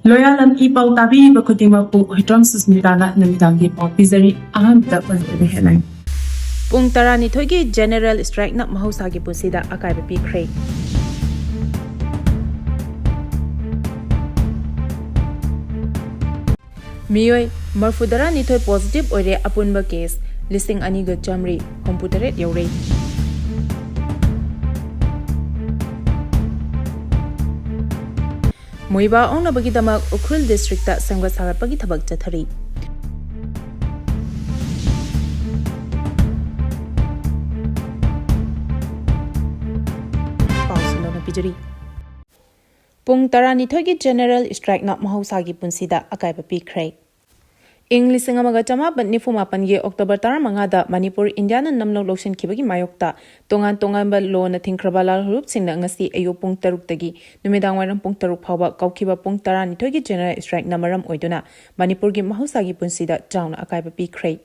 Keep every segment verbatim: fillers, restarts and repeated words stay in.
ꯂꯣꯌꯥꯂꯝ E ꯄꯥꯎ ꯇꯥꯕꯤꯔꯤꯕ ꯈꯨꯗꯤꯡꯃꯛꯄꯨ ꯍꯨꯏꯗ꯭ꯔꯣꯝ ꯁꯨꯁꯃꯤꯇꯥꯅ ꯅꯨꯃꯤꯗꯥꯡꯒꯤ ꯄꯥꯎ ꯄꯤꯖꯔꯤ꯫ ꯑꯍꯥꯟꯕꯗ ꯃꯔꯨꯑꯣꯏꯕ headline꯫ ꯄꯨꯡ ꯇꯔꯥꯅꯤꯊꯣꯏꯒꯤ general strikeꯅ ꯃꯍꯧꯁꯥꯒꯤ ꯄꯨꯟꯁꯤꯗ ꯑꯀꯥꯏꯕ ꯄꯤꯈ꯭ꯔꯦ꯫ ꯃꯤꯑꯣꯏ ꯃꯔꯐꯨꯇꯔꯥꯅꯤꯊꯣꯏ positive ꯑꯣꯏꯔꯦ, ꯑꯄꯨꯟꯕ case ꯂꯤꯁꯤꯡ ꯑꯅꯤꯒ ꯆꯥꯃꯔꯤ ꯍꯨꯝꯐꯨꯇꯔꯦꯠ ꯌꯧꯔꯦ꯫ ꯃꯣꯏꯕꯥ ꯑꯣꯛꯅꯕꯒꯤꯗꯃꯛ ꯎꯈ꯭ꯔꯨꯜ districtꯇ ꯁꯦꯝꯒꯠ ꯁꯥꯒꯠꯄꯒꯤ ꯊꯕꯛ ꯆꯠꯊꯔꯤ꯫ ꯄꯥꯎ ꯁꯟꯗꯣꯛꯅ ꯄꯤꯖꯔꯤ꯫ ꯄꯨꯡ ꯇꯔꯥꯅꯤꯊꯣꯏꯒꯤ general strikeꯅ ꯃꯍꯧꯁꯥꯒꯤ ꯄꯨꯟꯁꯤꯗ ꯑꯀꯥꯏꯕ ꯄꯤꯈ꯭ꯔꯦ꯫ ꯏꯪ ꯂꯤꯁꯤꯡ ꯑꯃꯒ ꯆꯃꯥꯄꯟ ꯅꯤꯐꯨ ꯃꯥꯄꯟꯒꯤ October ꯇꯔꯥꯃꯉꯥꯗ ꯃꯅꯤꯄꯨꯔ ꯏꯟꯗꯤꯌꯥꯅ ꯅꯝꯂꯧ ꯂꯧꯁꯤꯟꯈꯤꯕꯒꯤ ꯃꯥꯌꯣꯛꯇ ꯇꯣꯉꯥꯟ ꯇꯣꯉꯥꯟꯕ ꯂꯣꯅ ꯊꯤꯡꯈ꯭ꯔꯕ ꯂꯥꯜꯍꯧꯂꯨꯞꯁꯤꯡꯅ ꯉꯁꯤ ꯑꯌꯨꯛ ꯄꯨꯡ ꯇꯔꯨꯛꯇꯒꯤ ꯅꯨꯃꯤꯗꯥꯡ ꯋꯥꯏꯔꯝ ꯄꯨꯡ ꯇꯔꯨꯛ ꯐꯥꯎꯕ ꯀꯧꯈꯤꯕ ꯄꯨꯡ ꯇꯔꯥꯅꯤꯊꯣꯏꯒꯤ general strikeꯅ ꯃꯔꯝ ꯑꯣꯏꯗꯨꯅ ꯃꯅꯤꯄꯨꯔꯒꯤ ꯃꯍꯧꯁꯥꯒꯤ ꯄꯨꯟꯁꯤꯗ ꯆꯥꯎꯅ ꯑꯀꯥꯏꯕ ꯄꯤꯈ꯭ꯔꯦ꯫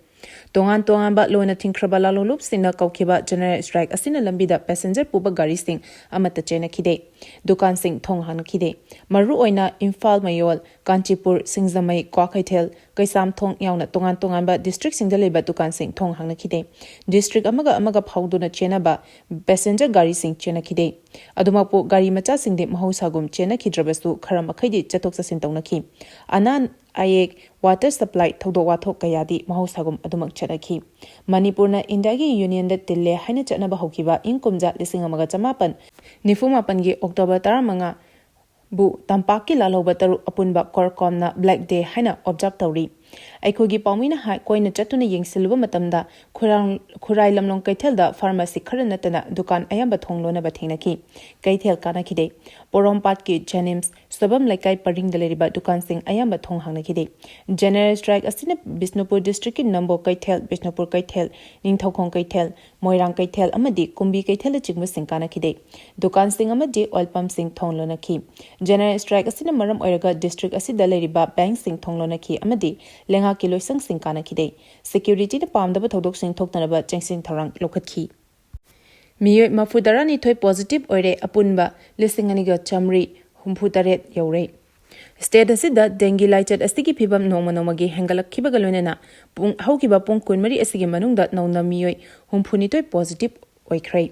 ꯇꯣꯉꯥꯟ ꯇꯣꯉꯥꯟꯕ ꯂꯣꯅ ꯊꯤꯡꯈ꯭ꯔꯕ ꯂꯥꯜꯍꯧꯂꯨꯞꯁꯤꯡꯅ ꯀꯧꯈꯤꯕ general strike ꯑꯁꯤꯅ ꯂꯝꯕꯤꯗ passenger ꯄꯨꯕ ꯒꯥꯔꯤꯁꯤꯡ ꯑꯃꯠꯇ ꯆꯦꯟꯅꯈꯤꯗꯦ꯫ ꯗꯨꯀꯥꯟꯁꯤꯡ ꯊꯣꯡ ꯍꯥꯡꯅꯈꯤꯗꯦ꯫ ꯃꯔꯨꯑꯣꯏꯅ ꯏꯝꯐꯥꯜ ꯃꯌꯣꯜ, ꯀꯥꯟꯆꯤꯄꯨꯔ, ꯁꯤꯡꯖꯃꯩ, ꯀ꯭ꯋꯥꯀꯩꯊꯦꯜ, ꯀꯩꯁꯥꯝꯊꯣꯡ ꯌꯥꯎꯅ ꯇꯣꯉꯥꯟ ꯇꯣꯉꯥꯟꯕ districtꯁꯤꯡꯗ ꯂꯩꯕ ꯗꯨꯀꯥꯟꯁꯤꯡ ꯊꯣꯡ ꯍꯥꯡꯅꯈꯤꯗꯦ꯫ District ꯑꯃꯒ ꯑꯃꯒ ꯐꯥꯎꯗꯨꯅ ꯆꯦꯟꯅꯕ passenger ꯒꯥꯔꯤꯁꯤꯡ ꯆꯦꯟꯅꯈꯤꯗꯦ꯫ ꯑꯗꯨꯃꯛꯄꯨ ꯒꯥꯔꯤ ꯃꯆꯥꯁꯤꯡꯗꯤ ꯃꯍꯧꯁꯥꯒꯨꯝ ꯆꯦꯟꯅꯈꯤꯗ꯭ꯔꯕꯁꯨ ꯈꯔ ꯃꯈꯩꯗꯤ ꯆꯠꯊꯣꯛ ꯆꯠꯁꯤꯟ ꯇꯧꯅꯈꯤ꯫ ꯑꯅꯥ ꯑꯌꯦꯛ, water supply, ꯊꯧꯗꯣꯛ ꯋꯥꯊꯣꯛ ꯀꯌꯥꯗꯤ ꯃꯍꯧꯁꯥꯒꯨꯝ ꯑꯗꯨꯃꯛ ꯆꯠꯅꯈꯤ꯫ ꯃꯅꯤꯄꯨꯔꯅ ꯏꯟꯗꯤꯌꯥꯒꯤ unionꯗ ꯇꯤꯜꯂꯦ ꯍꯥꯏꯅ ꯆꯠꯅꯕ ꯍꯧꯈꯤꯕ ꯏꯪ ꯀꯨꯝꯖꯥ ꯂꯤꯁꯤꯡ ꯑꯃꯒ ꯆꯃꯥꯄꯟ ꯅꯤꯐꯨ ꯃꯥꯄꯟꯒꯤ October ꯇꯔꯥꯃꯉꯥ ꯕꯨ ꯇꯝꯄꯥꯛꯀꯤ ꯂꯥꯜꯍꯧꯕ ꯇꯔꯨꯛ ꯑꯄꯨꯟꯕ CORCOMꯅ Black Day ꯍꯥꯏꯅ observe ꯇꯧꯔꯤ꯫ ꯑꯩꯈꯣꯏꯒꯤ ꯄꯥꯎꯃꯤꯅ ꯍꯥꯏ, ꯀꯣꯏꯅ ꯆꯠꯇꯨꯅ ꯌꯦꯡꯁꯤꯜꯂꯨꯕ ꯃꯇꯝꯗ ꯈꯨꯔꯥꯡ-, ꯈꯨꯔꯥꯏ ꯂꯝꯂꯣꯡ ꯀꯩꯊꯦꯜꯗ pharmacy ꯈꯔ ꯅꯠꯇꯅ ꯗꯨꯀꯥꯟ ꯑꯌꯥꯝꯕ ꯊꯣꯡ ꯂꯣꯟꯅꯕ ꯊꯦꯡꯅꯈꯤ꯫ ꯀꯩꯊꯦꯜ ꯀꯥꯅꯈꯤꯗꯦ꯫ ꯄꯣꯔꯣꯝꯄꯥꯠꯀꯤ JNIMS, ꯁꯣꯏꯕꯝ ꯂꯩꯀꯥꯏ ꯄꯔꯤꯡꯗ ꯂꯩꯔꯤꯕ ꯗꯨꯀꯥꯟꯁꯤꯡ ꯑꯌꯥꯝꯕ ꯊꯣꯡ ꯍꯥꯡꯅꯈꯤꯗꯦ꯫ General strike ꯑꯁꯤꯅ ꯕꯤꯁꯅꯨꯄꯨꯔ districtꯀꯤ ꯅꯝꯕꯣꯜ ꯀꯩꯊꯦꯜ, ꯕꯤꯁꯅꯨꯄꯨꯔ ꯀꯩꯊꯦꯜ, ꯅꯤꯡꯊꯧꯈꯣꯡ ꯀꯩꯊꯦꯜ, ꯃꯣꯏꯔꯥꯡ ꯀꯩꯊꯦꯜ ꯑꯃꯗꯤ ꯀꯨꯝꯕꯤ ꯀꯩꯊꯦꯜꯅꯆꯤꯡꯕꯁꯤꯡ ꯀꯥꯅꯈꯤꯗꯦ꯫ ꯗꯨꯀꯥꯟꯁꯤꯡ ꯑꯃꯗꯤ oil pumpꯁꯤꯡ ꯊꯣꯡ ꯂꯣꯟꯅꯈꯤ꯫ General strike ꯑꯁꯤꯅ ꯃꯔꯝ ꯑꯣꯏꯔꯒ district ꯑꯁꯤꯗ ꯂꯩꯔꯤꯕ bankꯁꯤꯡ ꯊꯣꯡ ꯂꯣꯟꯅꯈꯤ ꯑꯃꯗꯤ ꯂꯩꯉꯥꯛꯀꯤ ꯂꯣꯏꯁꯪꯁꯤꯡ ꯀꯥꯅꯈꯤꯗꯦ꯫ Securityꯅ ꯄꯥꯝꯗꯕ ꯊꯧꯗꯣꯛꯁꯤꯡ ꯊꯣꯛꯇꯅꯕ ꯆꯦꯛꯁꯤꯟ ꯊꯧꯔꯥꯡ ꯂꯧꯈꯠꯈꯤ꯫ ꯃꯤꯑꯣꯏ ꯃꯔꯐꯨꯇꯔꯥꯅꯤꯊꯣꯏ positive ꯑꯣꯏꯔꯦ, ꯑꯄꯨꯟꯕ ꯂꯤꯁꯤꯡ ꯑꯅꯤꯒ ꯆꯥꯃꯔꯤ ꯍꯨꯝꯐꯨꯇꯔꯦꯠ ꯌꯧꯔꯦ꯫ State ꯑꯁꯤꯗ dengue ꯂꯥꯏꯆꯠ ꯑꯁꯤꯒꯤ ꯐꯤꯕꯝ ꯅꯣꯡꯃ ꯅꯣꯡꯃꯒꯤ ꯍꯦꯟꯒꯠꯂꯛꯈꯤꯕꯒ ꯂꯣꯏꯅꯅ ꯄꯨꯡ, ꯍꯧꯈꯤꯕ ꯄꯨꯡ ꯀꯨꯟꯃꯔꯤ ꯑꯁꯤꯒꯤ ꯃꯅꯨꯡꯗ ꯅꯧꯅ ꯃꯤꯑꯣꯏ ꯍꯨꯝꯐꯨꯅꯤꯊꯣꯏ positive ꯑꯣꯏꯈ꯭ꯔꯦ꯫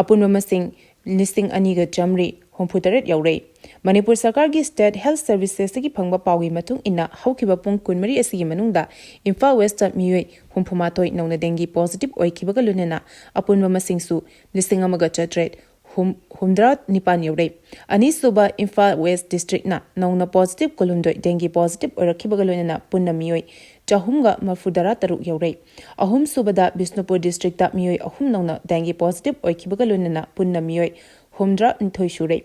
ꯑꯄꯨꯟꯕ ꯃꯁꯤꯡ ꯂꯤꯁꯤꯡ ꯑꯅꯤꯒ ꯆꯥꯃꯔꯤ ꯍꯨꯝꯐꯨꯇꯔꯦꯠ ꯌꯧꯔꯦ꯫ ꯃꯅꯤꯄꯨꯔ ꯁꯔꯀꯥꯔꯒꯤ State Health Servicesꯇꯒꯤ ꯐꯪꯕ ꯄꯥꯎꯒꯤ ꯃꯇꯨꯡ ꯏꯟꯅ, ꯍꯧꯈꯤꯕ ꯄꯨꯡ ꯀꯨꯟꯃꯔꯤ ꯑꯁꯤꯒꯤ ꯃꯅꯨꯡꯗ ꯏꯝꯐꯥꯜ Westꯇ ꯃꯤꯑꯣꯏ ꯍꯨꯝꯐꯨꯃꯥꯊꯣꯏ ꯅꯧꯅ dengue positive ꯑꯣꯏꯈꯤꯕꯒ ꯂꯣꯏꯅꯅ ꯑꯄꯨꯟꯕ ꯃꯁꯤꯡꯁꯨ ꯂꯤꯁꯤꯡ ꯑꯃꯒ ꯆꯥꯇ꯭ꯔꯦꯠ ꯍꯨꯝ-, ꯍꯨꯝꯗ꯭ꯔꯥ ꯅꯤꯄꯥꯟ ꯌꯧꯔꯦ꯫ ꯑꯅꯤꯁꯨꯕ ꯏꯝꯐꯥꯜ West Districtꯅ ꯅꯧꯅ positive ꯀꯨꯟꯍꯨꯝꯗꯣꯏ dengue positive ꯑꯣꯏꯔꯛꯈꯤꯕꯒ ꯂꯣꯏꯅꯅ ꯄꯨꯟꯅ ꯃꯤꯑꯣꯏ ꯆꯍꯨꯝꯒ ꯃꯔꯐꯨꯇꯔꯥ ꯇꯔꯨꯛ ꯌꯧꯔꯦ꯫ ꯑꯍꯨꯝꯁꯨꯕꯗ ꯕꯤꯁꯅꯨꯄꯨꯔ Districtꯇ ꯃꯤꯑꯣꯏ ꯑꯍꯨꯝ ꯅꯧꯅ dengue positive ꯑꯣꯏꯈꯤꯕꯒ ꯂꯣꯏꯅꯅ ꯄꯨꯟꯅ ꯃꯤꯑꯣꯏ ꯍꯨꯝꯗ꯭ꯔꯥ ꯅꯤꯊꯣꯏ ꯁꯨꯔꯦ꯫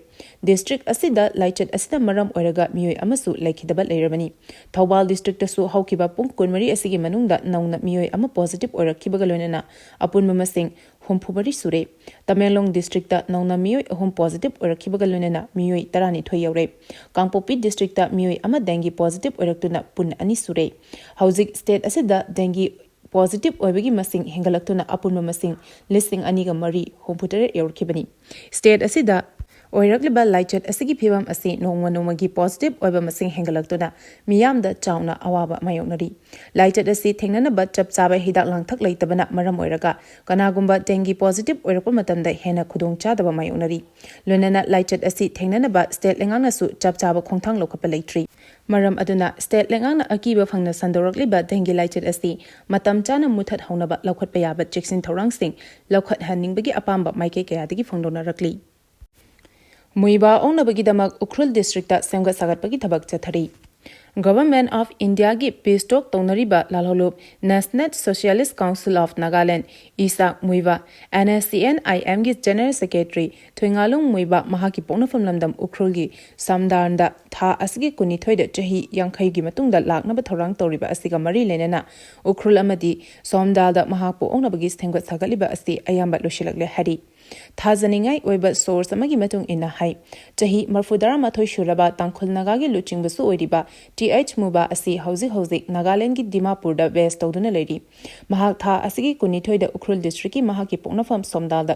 District ꯑꯁꯤꯗ ꯂꯥꯏꯆꯠ ꯑꯁꯤꯅ ꯃꯔꯝ ꯑꯣꯏꯔꯒ ꯃꯤꯑꯣꯏ ꯑꯃꯁꯨ ꯂꯩꯈꯤꯗꯕ ꯂꯩꯔꯕꯅꯤ꯫ ꯊꯧꯕꯥꯜ Districtꯇꯁꯨ ꯍꯧꯈꯤꯕ ꯄꯨꯡ ꯀꯨꯟꯃꯔꯤ ꯑꯁꯤꯒꯤ ꯃꯅꯨꯡꯗ ꯅꯧꯅ ꯃꯤꯑꯣꯏ ꯑꯃ positive ꯑꯣꯏꯔꯛꯈꯤꯕꯒ ꯂꯣꯏꯅꯅ ꯑꯄꯨꯟꯕ ꯃꯁꯤꯡ ꯍꯨꯝꯐꯨꯃꯔꯤ ꯁꯨꯔꯦ꯫ ꯇꯃꯦꯡꯂꯣꯡ Districtꯇ ꯅꯧꯅ ꯃꯤꯑꯣꯏ ꯑꯍꯨꯝ positive ꯑꯣꯏꯔꯛꯈꯤꯕꯒ ꯂꯣꯏꯅꯅ ꯃꯤꯑꯣꯏ ꯇꯔꯥꯅꯤꯊꯣꯏ ꯌꯧꯔꯦ꯫ ꯀꯥꯡꯄꯣꯛꯄꯤ Districtꯇ ꯃꯤꯑꯣꯏ ꯑꯃ dengue positive ꯑꯣꯏꯔꯛꯇꯨꯅ ꯄꯨꯟꯅ ꯑꯅꯤ ꯁꯨꯔꯦ꯫ ꯍꯧꯖꯤꯛ state ꯑꯁꯤꯗ dengue positive ꯑꯣꯏꯕꯒꯤ ꯃꯁꯤꯡ ꯍꯦꯟꯒꯠꯂꯛꯇꯨꯅ ꯑꯄꯨꯟꯕ ꯃꯁꯤꯡ ꯂꯤꯁꯤꯡ ꯑꯅꯤꯒ ꯃꯔꯤ ꯍꯨꯝꯐꯨꯇꯔꯦꯠ ꯌꯧꯔꯛꯈꯤꯕꯅꯤ꯫ State ꯑꯁꯤꯗ ꯑꯣꯏꯔꯛꯂꯤꯕ ꯂꯥꯏꯆꯠ ꯑꯁꯤꯒꯤ ꯐꯤꯕꯝ ꯑꯁꯤ ꯅꯣꯡꯃ ꯅꯣꯡꯃꯒꯤ positive ꯑꯣꯏꯕ ꯃꯁꯤꯡ ꯍꯦꯟꯒꯠꯂꯛꯇꯨꯅ ꯃꯤꯌꯥꯝꯗ ꯆꯥꯎꯅ ꯑꯋꯥꯕ ꯃꯥꯌꯣꯛꯅꯔꯤ꯫ ꯂꯥꯏꯆꯠ ꯑꯁꯤ ꯊꯦꯡꯅꯅꯕ ꯆꯞ ꯆꯥꯕ ꯍꯤꯗꯥꯛ ꯂꯥꯡꯊꯛ ꯂꯩꯇꯕꯅ ꯃꯔꯝ ꯑꯣꯏꯔꯒ ꯀꯅꯥꯒꯨꯝꯕ dengue positive ꯑꯣꯏꯔꯛꯄ ꯃꯇꯝꯗ ꯍꯦꯟꯅ ꯈꯨꯗꯣꯡꯆꯥꯗꯕ ꯃꯥꯌꯣꯛꯅꯔꯤ꯫ ꯂꯣꯏꯅꯅ ꯂꯥꯏꯆꯠ ꯑꯁꯤ ꯊꯦꯡꯅꯅꯕ state ꯂꯩꯉꯥꯛꯅꯁꯨ ꯆꯞ ꯆꯥꯕ ꯈꯣꯡꯊꯥꯡ ꯂꯧꯈꯠꯄ ꯂꯩꯇ꯭ꯔꯤ꯫ ꯃꯔꯝ ꯑꯗꯨꯅ state ꯂꯩꯉꯥꯛꯅ ꯑꯀꯤꯕ ꯐꯪꯅ ꯁꯟꯗꯣꯔꯛꯂꯤꯕ dengue ꯂꯥꯏꯆꯠ ꯑꯁꯤ ꯃꯇꯝ ꯆꯥꯅ ꯃꯨꯊꯠꯍꯧꯅꯕ ꯂꯧꯈꯠꯄ ꯌꯥꯕ ꯆꯦꯛꯁꯤꯟ ꯊꯧꯔꯥꯡꯁꯤꯡ ꯂꯧꯈꯠꯍꯟꯅꯤꯡꯕꯒꯤ ꯑꯄꯥꯝꯕ ꯃꯥꯏꯀꯩ ꯀꯌꯥꯗꯒꯤ ꯐꯣꯡꯗꯣꯛꯅꯔꯛꯂꯤ꯫ ꯃꯨꯏꯕꯥ ꯑꯣꯛꯅꯕꯒꯤꯗꯃꯛ ꯎꯈ꯭ꯔꯨꯜ Districtꯇ ꯁꯦꯝꯒꯠ ꯁꯥꯒꯠꯄꯒꯤ ꯊꯕꯛ ꯆꯠꯊꯔꯤ꯫ Government of Indiaꯒꯤ peace talk ꯇꯧꯅꯔꯤꯕ ꯂꯥꯜꯍꯧꯂꯨꯞ National Socialist Council of Nagaland, Isaac ꯃꯨꯏꯕꯥ, NSCN-IMꯒꯤ General Secretary ꯊꯣꯏꯉꯥꯂꯨꯡ ꯃꯨꯏꯕꯥ ꯃꯍꯥꯛꯀꯤ ꯄꯣꯛꯅꯐꯝ ꯂꯝꯗꯝ ꯎꯈ꯭ꯔꯨꯜꯒꯤ ꯁꯝꯗꯥꯟꯗ ꯊꯥ ꯑꯁꯤꯒꯤ ꯀꯨꯟꯅꯤꯊꯣꯏꯗ ꯆꯍꯤ ꯌꯥꯡꯈꯩꯒꯤ ꯃꯇꯨꯡꯗ ꯂꯥꯛꯅꯕ ꯊꯧꯔꯥꯡ ꯇꯧꯔꯤꯕ ꯑꯁꯤꯒ ꯃꯔꯤ ꯂꯩꯅꯅ ꯎꯈ꯭ꯔꯨꯜ ꯑꯃꯗꯤ ꯁꯣꯝꯗꯥꯜꯗ ꯃꯍꯥꯛꯄꯨ ꯑꯣꯛꯅꯕꯒꯤ ꯁꯦꯝꯒꯠ ꯁꯥꯒꯠꯂꯤꯕ ꯑꯁꯤ ꯑꯌꯥꯝꯕ ꯂꯣꯏꯁꯤꯜꯂꯛꯂꯦ ꯍꯥꯏꯔꯤ꯫ ꯊꯥꯖꯅꯤꯡꯉꯥꯏ ꯑꯣꯏꯕ source ꯑꯃꯒꯤ ꯃꯇꯨꯡ ꯏꯟꯅ ꯍꯥꯏ, ꯆꯍꯤ ꯃꯔꯐꯨ ꯇꯔꯥꯃꯥꯊꯣꯏ ꯁꯨꯔꯕ ꯇꯥꯡꯈꯨꯜ ꯅꯥꯒꯥꯒꯤ ꯂꯨꯆꯤꯡꯕꯁꯨ ꯑꯣꯏꯔꯤꯕ ꯇꯤ ꯑꯩꯆ ꯃꯨꯕꯥ ꯑꯁꯤ ꯍꯧꯖꯤꯛ ꯍꯧꯖꯤꯛ ꯅꯥꯒꯥꯂꯦꯟꯒꯤ ꯗꯤꯃꯥꯄꯨꯔꯗ base ꯇꯧꯗꯨꯅ ꯂꯩꯔꯤ꯫ ꯃꯍꯥꯛ ꯊꯥ ꯑꯁꯤꯒꯤ ꯀꯨꯟꯅꯤꯊꯣꯏꯗ ꯎꯈ꯭ꯔꯨꯜ Districtꯀꯤ ꯃꯍꯥꯛꯀꯤ ꯄꯣꯛꯅꯐꯝ ꯁꯣꯝꯗꯥꯜꯗ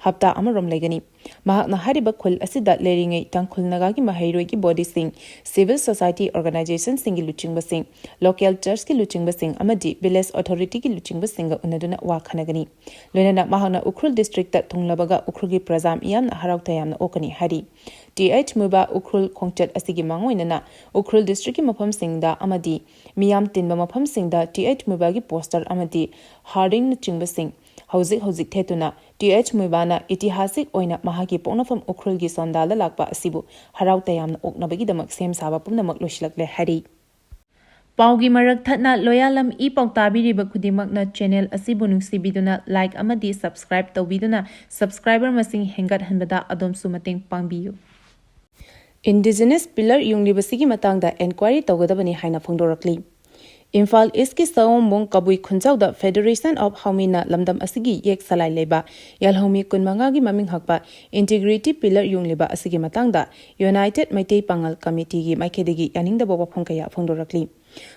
ꯍꯞꯇꯥ ꯑꯃꯔꯣꯝ ꯂꯩꯒꯅꯤ꯫ ꯃꯍꯥꯛꯅ ꯍꯥꯏꯔꯤꯕ ꯈꯨꯜ ꯑꯁꯤꯗ ꯂꯩꯔꯤꯉꯩ ꯇꯥꯡꯈꯨꯜ ꯅꯥꯒꯥꯒꯤ ꯃꯍꯩꯔꯣꯏꯒꯤ ꯕꯣꯗꯤꯁꯤꯡ, ꯁꯤꯚꯤꯜ ꯁꯣꯁꯥꯏꯇꯤ ꯑꯣꯔꯒꯅꯥꯏꯖꯦꯁꯟꯁꯤꯡꯒꯤ ꯂꯨꯆꯤꯡꯕꯁꯤꯡ, ꯂꯣꯀꯦꯜ ꯆꯔꯆꯀꯤ ꯂꯨꯆꯤꯡꯕꯁꯤꯡ ꯑꯃꯗꯤ ꯚꯤꯂꯦꯖ ꯑꯣꯊꯣꯔꯤꯇꯤꯒꯤ ꯂꯨꯆꯤꯡꯕꯁꯤꯡꯒ ꯎꯅꯗꯨꯅ ꯋꯥ ꯈꯟꯅꯒꯅꯤ꯫ ꯂꯣꯏꯅꯅ ꯃꯍꯥꯛꯅ ꯎꯈ꯭ꯔꯨꯜ ꯗꯤꯁꯇ꯭ꯔꯤꯛꯇ ꯊꯨꯡꯂꯕꯒ ꯎꯈ꯭ꯔꯨꯜꯒꯤ ꯄ꯭ꯔꯖꯥ ꯃꯤꯌꯥꯝꯅ ꯍꯔꯥꯎ ꯇꯌꯥꯝꯅ ꯑꯣꯛꯀꯅꯤ ꯍꯥꯏꯔꯤ꯫ ꯇꯤ ꯑꯩꯆ ꯃꯨꯏꯕꯥ ꯎꯈ꯭ꯔꯨꯜ ꯈꯣꯡꯆꯠ ꯑꯁꯤꯒꯤ ꯃꯥꯡꯑꯣꯏꯅꯅ ꯎꯈ꯭ꯔꯨꯜ ꯗꯤꯁꯇ꯭ꯔꯤꯛꯀꯤ ꯃꯐꯝꯁꯤꯡꯗ ꯑꯃꯗꯤ ꯃꯤꯌꯥꯝ ꯇꯤꯟꯕ ꯃꯐꯝꯁꯤꯡꯗ ꯇꯤ ꯑꯩꯆ ꯃꯨꯏꯕꯥꯒꯤ ꯄꯣꯁꯇꯔ ꯑꯃꯗꯤ ꯍꯥꯔꯗꯤꯡꯅꯆꯤꯡꯕꯁꯤꯡ ꯍꯧꯖꯤꯛ ꯍꯧꯖꯤꯛ ꯊꯦꯠꯇꯨꯅ ꯇꯤ ꯑꯩꯆ ꯃꯨꯏꯕꯥꯅ ꯏꯇꯤꯍꯥꯁꯤꯛ ꯑꯣꯏꯅ ꯃꯍꯥꯛꯀꯤ ꯄꯣꯛꯅꯐꯝ ꯎꯈ꯭ꯔꯨꯜꯒꯤ ꯁꯣꯟꯗꯥꯜꯗ ꯂꯥꯛꯄ ꯑꯁꯤꯕꯨ ꯍꯔꯥꯎ ꯇꯌꯥꯝꯅ ꯑꯣꯛꯅꯕꯒꯤꯗꯃꯛ ꯁꯦꯝ ꯁꯥꯕ ꯄꯨꯝꯅꯃꯛ ꯂꯣꯏꯁꯤꯜꯂꯛꯂꯦ ꯍꯥꯏꯔꯤ꯫ ꯄꯥꯎꯒꯤ ꯃꯔꯛ ꯊꯠꯅ ꯂꯣꯌꯥꯂꯝ ꯏ ꯄꯥꯎ ꯇꯥꯕꯤꯔꯤꯕ ꯈꯨꯗꯤꯡꯃꯛꯅ ꯆꯦꯅꯦꯜ ꯑꯁꯤꯕꯨ ꯅꯨꯡꯁꯤꯕꯤꯗꯨꯅ ꯂꯥꯏꯛ ꯑꯃꯗꯤ ꯁꯕꯁꯀ꯭ꯔꯥꯏꯕ ꯇꯧꯕꯤꯗꯨꯅ ꯁꯕꯁꯀ꯭ꯔꯥꯏꯕꯔ ꯃꯁꯤꯡ ꯍꯦꯟꯒꯠꯍꯟꯕꯗ ꯑꯗꯣꯝꯁꯨ ꯃꯇꯦꯡ ꯄꯥꯡꯕꯤꯌꯨ꯫ ꯏꯟꯗꯤꯖꯤꯅꯁ ꯄꯤꯂꯔ ꯌꯨꯡꯂꯤꯕꯁꯤꯒꯤ ꯃꯇꯥꯡꯗ ꯑꯦꯟꯀ꯭ꯋꯥꯏꯔꯤ ꯇꯧꯒꯗꯕꯅꯤ ꯍꯥꯏꯅ ꯐꯣꯡꯗꯣꯔꯛꯂꯤ꯫ ꯏꯝꯐꯥꯜ ꯏꯁꯀꯤ ꯁꯑꯣꯝꯕꯨꯡ ꯀꯕꯨꯏ ꯈꯨꯟꯖꯥꯎꯗ ꯐꯦꯗꯔꯦꯁꯟ ꯑꯣꯐ ꯍꯥꯎꯃꯤꯅ ꯂꯝꯗꯝ ꯑꯁꯤꯒꯤ ꯌꯦꯛ ꯁꯂꯥꯏ ꯂꯩꯕ ꯌꯥꯜꯍꯧꯃꯤ ꯀꯨꯟꯃꯉꯥꯒꯤ ꯃꯃꯤꯡ ꯍꯛꯄ ꯏꯟꯇꯤꯒ꯭ꯔꯤꯇꯤ ꯄꯤꯂꯔ ꯌꯨꯡꯂꯤꯕ ꯑꯁꯤꯒꯤ ꯃꯇꯥꯡꯗ ꯌꯨꯅꯥꯏꯇꯦꯗ ꯃꯩꯇꯩ ꯄꯥꯉꯜ ꯀꯃꯤꯇꯤꯒꯤ ꯃꯥꯏꯀꯩꯗꯒꯤ ꯌꯥꯅꯤꯡꯗꯕ ꯋꯥꯐꯝ ꯀꯌꯥ ꯐꯣꯡꯗꯣꯔꯛꯂꯤ꯫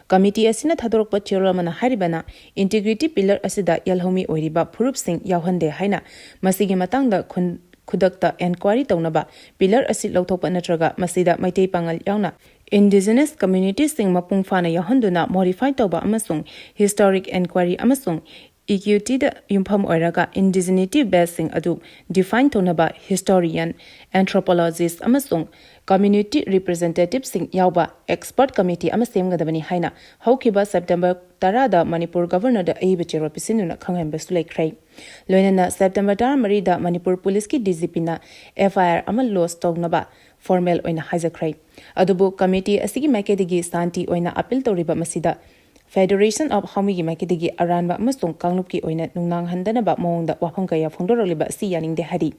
ꯀꯃꯤꯇꯤ ꯑꯁꯤꯅ ꯊꯥꯗꯣꯔꯛꯄ ꯆꯦꯔꯣꯜ ꯑꯃꯅ ꯍꯥꯏꯔꯤꯕꯅ, ꯏꯟꯇꯤꯒ꯭ꯔꯤꯇꯤ ꯄꯤꯂꯔ ꯑꯁꯤꯗ ꯌꯥꯜꯍꯧꯃꯤ ꯑꯣꯏꯔꯤꯕ ꯐꯨꯔꯨꯞꯁꯤꯡ ꯌꯥꯎꯍꯟꯗꯦ ꯍꯥꯏꯅ ꯃꯁꯤꯒꯤ ꯃꯇꯥꯡꯗ ꯈꯨꯟ-, ꯈꯨꯗꯛꯇ ꯑꯦꯟꯀ꯭ꯋꯥꯏꯔꯤ ꯇꯧꯅꯕ, ꯄꯤꯂꯔ ꯑꯁꯤ ꯂꯧꯊꯣꯛꯄ ꯅꯠꯇ꯭ꯔꯒ ꯃꯁꯤꯗ ꯃꯩꯇꯩ ꯄꯥꯉꯜ ꯌꯥꯎꯅ ꯏꯟꯗꯤꯖꯤꯅꯁ ꯀꯝꯃ꯭ꯌꯨꯅꯤꯇꯤꯁꯤꯡ ꯃꯄꯨꯡ ꯐꯥꯅ ꯌꯥꯎꯍꯟꯗꯨꯅ ꯃꯣꯗꯤꯐꯥꯏ ꯇꯧꯕ ꯑꯃꯁꯨꯡ ꯍꯤꯁꯇꯣꯔꯤꯛ ꯑꯦꯟꯀ꯭ꯋꯥꯏꯔꯤ ꯑꯃꯁꯨꯡ ꯏꯀ꯭ꯌꯨꯇꯤꯗ ꯌꯨꯝꯐꯝ ꯑꯣꯏꯔꯒ ꯏꯟꯗꯤꯖꯤꯅꯤꯇꯤ ꯕꯦꯁꯁꯤꯡ ꯑꯗꯨ ꯗꯤꯐꯥꯏꯟ ꯇꯧꯅꯕ ꯍꯤꯁꯇꯣꯔꯤꯌꯟ, ꯑꯦꯟꯊ꯭ꯔꯣꯄꯣꯂꯣꯖꯤꯁ ꯑꯃꯁꯨꯡ ꯀꯝꯃ꯭ꯌꯨꯅꯤꯇꯤ ꯔꯤꯄ꯭ꯔꯖꯦꯟꯇꯦꯇꯤꯚꯁꯤꯡ ꯌꯥꯎꯕ ꯑꯦꯛꯁꯄꯔꯠ ꯀꯃꯤꯇꯤ ꯑꯃ ꯁꯦꯝꯒꯗꯕꯅꯤ ꯍꯥꯏꯅ ꯍꯧꯈꯤꯕ ꯁꯦꯞꯇꯦꯝꯕꯔ ꯇꯔꯥꯗ ꯃꯅꯤꯄꯨꯔ ꯒꯚꯔꯅꯔꯗ ꯑꯏꯕ ꯆꯦꯔꯣꯜ ꯄꯤꯁꯤꯟꯗꯨꯅ ꯈꯪꯍꯟꯕꯁꯨ ꯂꯩꯈ꯭ꯔꯦ꯫ ꯂꯣꯏꯅꯅ ꯁꯦꯞꯇꯦꯝꯕꯔ ꯇꯔꯥꯃꯔꯤꯗ ꯃꯅꯤꯄꯨꯔ ꯄꯨꯂꯤꯁꯀꯤ ꯗꯤ ꯖꯤ ꯄꯤꯅ ꯑꯦꯐ ꯑꯥꯏ ꯑꯥꯔ ꯑꯃ ꯂꯣꯖ ꯇꯧꯅꯕ ꯐꯣꯔꯃꯦꯜ ꯑꯣꯏꯅ ꯍꯥꯏꯖꯈ꯭ꯔꯦ꯫ ꯑꯗꯨꯕꯨ ꯀꯃꯤꯇꯤ ꯑꯁꯤꯒꯤ ꯃꯥꯏꯀꯩꯗꯒꯤ ꯁꯥꯟꯇꯤ ꯑꯣꯏꯅ ꯑꯄꯤꯜ ꯇꯧꯔꯤꯕ ꯃꯁꯤꯗ ꯐꯦꯗꯔꯦꯁꯟ ꯑꯣꯐ ꯍꯥꯎꯃꯤꯒꯤ ꯃꯥꯏꯀꯩꯗꯒꯤ ꯑꯔꯥꯟꯕ ꯑꯃꯁꯨꯡ ꯀꯥꯡꯂꯨꯞꯀꯤ ꯑꯣꯏꯅ ꯅꯨꯡꯅꯥꯡꯍꯟꯗꯅꯕ ꯃꯑꯣꯡꯗ ꯋꯥꯐꯝ ꯀꯌꯥ ꯐꯣꯡꯗꯣꯔꯛꯂꯤꯕ ꯑꯁꯤ ꯌꯥꯅꯤꯡꯗꯦ ꯍꯥꯏꯔꯤ꯫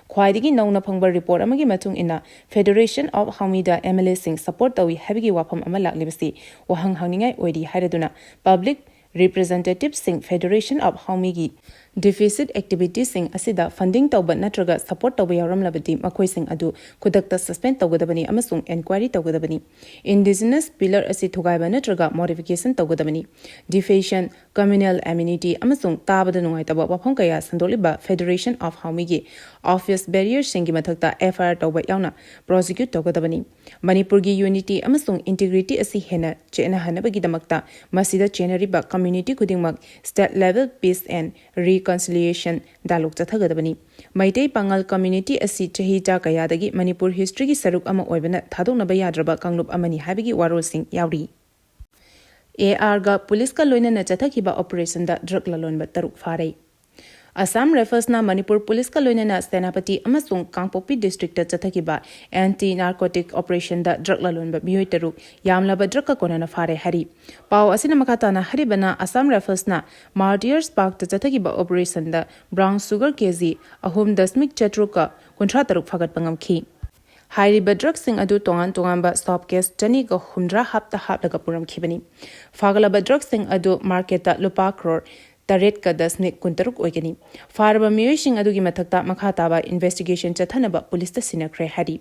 ꯈ꯭ꯋꯥꯏꯗꯒꯤ ꯅꯧꯅ ꯐꯪꯕ ꯔꯤꯄꯣꯔꯠ ꯑꯃꯒꯤ ꯃꯇꯨꯡ ꯏꯟꯅ, ꯐꯦꯗꯔꯦꯁꯟ ꯑꯣꯐ ꯍꯥꯎꯃꯤꯗ ꯑꯦꯝ ꯑꯦꯜ ꯑꯦꯁꯤꯡ ꯁꯄꯣꯔꯠ ꯇꯧꯏ ꯍꯥꯏꯕꯒꯤ ꯋꯥꯐꯝ ꯑꯃ ꯂꯥꯛꯂꯤꯕꯁꯤ ꯋꯥꯍꯪ ꯍꯪꯅꯤꯡꯉꯥꯏ ꯑꯣꯏꯔꯤ ꯍꯥꯏꯔꯗꯨꯅ ꯄꯕ꯭ꯂꯤꯛ ꯔꯤꯄ꯭ꯔꯖꯦꯟꯇꯦꯇꯤꯚꯁꯤꯡ ꯐꯦꯗꯔꯦꯁꯟ ꯑꯣꯐ ꯍꯥꯎꯃꯤꯒꯤ Deficit activitiesꯁꯤꯡ ꯑꯁꯤꯗ funding ꯇꯧꯕ ꯅꯠꯇ꯭ꯔꯒ support ꯇꯧꯕ ꯌꯥꯎꯔꯝꯂꯕꯗꯤ ꯃꯈꯣꯏꯁꯤꯡ ꯑꯗꯨ ꯈꯨꯗꯛꯇ suspend ꯇꯧꯒꯗꯕꯅꯤ ꯑꯃꯁꯨꯡ enquiry ꯇꯧꯒꯗꯕꯅꯤ꯫ Indigenous pillar ꯑꯁꯤ ꯊꯨꯒꯥꯏꯕ ꯅꯠꯇ꯭ꯔꯒ modification ꯇꯧꯒꯗꯕꯅꯤ꯫ Defamation, communal enmity ꯑꯃꯁꯨꯡ ꯇꯥꯕꯗ ꯅꯨꯡꯉꯥꯏꯇꯕ ꯋꯥꯐꯝ ꯀꯌꯥ ꯁꯟꯗꯣꯛꯂꯤꯕ Federation of Howmiꯒꯤ office bearerꯁꯤꯡꯒꯤ ꯃꯊꯛꯇ FIR ꯇꯧꯕ ꯌꯥꯎꯅ prosecute ꯇꯧꯒꯗꯕꯅꯤ꯫ ꯃꯅꯤꯄꯨꯔꯒꯤ unity ꯑꯃꯁꯨꯡ integrity ꯑꯁꯤ ꯍꯦꯟꯅ ꯆꯦꯠꯅꯍꯟꯅꯕꯒꯤꯗꯃꯛꯇ ꯃꯁꯤꯗ ꯆꯦꯟꯅꯔꯤꯕ community ꯈꯨꯗꯤꯡꯃꯛ state level peace and reconciliation dialogue ꯆꯠꯊꯒꯗꯕꯅꯤ꯫ Meitei Pangal community ꯑꯁꯤ ꯆꯍꯤꯆꯥ ꯀꯌꯥꯗꯒꯤ ꯃꯅꯤꯄꯨꯔ historyꯒꯤ ꯁꯔꯨꯛ ꯑꯃ ꯑꯣꯏꯕꯅ ꯊꯥꯗꯣꯛꯅꯕ ꯌꯥꯗ꯭ꯔꯕ ꯀꯥꯡꯂꯨꯞ ꯑꯃꯅꯤ ꯍꯥꯏꯕꯒꯤ ꯋꯥꯔꯣꯜꯁꯤꯡ ꯌꯥꯎꯔꯤ꯫ ARꯒ policeꯀ ꯂꯣꯏꯅꯅ ꯆꯠꯊꯈꯤꯕ operationꯗ drug ꯂꯂꯣꯟꯕ ꯇꯔꯨꯛ ꯐꯥꯔꯦ꯫ Assam Riflesꯅ ꯃꯅꯤꯄꯨꯔ policeꯀ ꯂꯣꯏꯅꯅ ꯁꯦꯅꯥꯄꯇꯤ ꯑꯃꯁꯨꯡ ꯀꯥꯡꯄꯣꯛꯄꯤ districtꯇ ꯆꯠꯊꯈꯤꯕ anti narcotic operationꯗ drug ꯂꯂꯣꯟꯕ ꯃꯤꯑꯣꯏ ꯇꯔꯨꯛ ꯌꯥꯝꯂꯕ drugꯀ ꯀꯣꯟꯅꯅ ꯐꯥꯔꯦ ꯍꯥꯏꯔꯤ꯫ ꯄꯥꯎ ꯑꯁꯤꯅ ꯃꯈꯥ ꯇꯥꯅ ꯍꯥꯏꯔꯤꯕꯅ, Assam Riflesꯅ Martyrs Parkꯇ ꯆꯠꯊꯈꯤꯕ operationꯗ brown sugar KG ꯑꯍꯨꯝ ꯗꯁꯃꯤꯛ ꯆꯥꯇ꯭ꯔꯨꯛꯀ ꯀꯨꯟꯊ꯭ꯔꯥ ꯇꯔꯨꯛ ꯐꯥꯒꯠꯄ ꯉꯝꯈꯤ꯫ ꯍꯥꯏꯔꯤꯕ drugꯁꯤꯡ ꯑꯗꯨ ꯇꯣꯉꯥꯟ ꯇꯣꯉꯥꯟꯕ soap case ꯆꯅꯤꯒ ꯍꯨꯝꯗ꯭ꯔꯥ ꯍꯥꯞꯇ ꯍꯥꯞꯂꯒ ꯄꯨꯔꯝꯈꯤꯕꯅꯤ꯫ ꯐꯥꯒꯠꯂꯕ drugꯁꯤꯡ ꯑꯗꯨ marketꯇ ꯂꯨꯄꯥ crore ꯇꯔꯦꯠꯀ ꯗꯁꯃꯤꯛ ꯀꯨꯟꯇꯔꯨꯛ ꯑꯣꯏꯒꯅꯤ꯫ ꯐꯥꯔꯕ ꯃꯤꯑꯣꯏꯁꯤꯡ ꯑꯗꯨꯒꯤ ꯃꯊꯛꯇ ꯃꯈꯥ ꯇꯥꯕ investigation ꯆꯠꯊꯅꯕ policeꯇ ꯁꯤꯟꯅꯈ꯭ꯔꯦ ꯍꯥꯏꯔꯤ꯫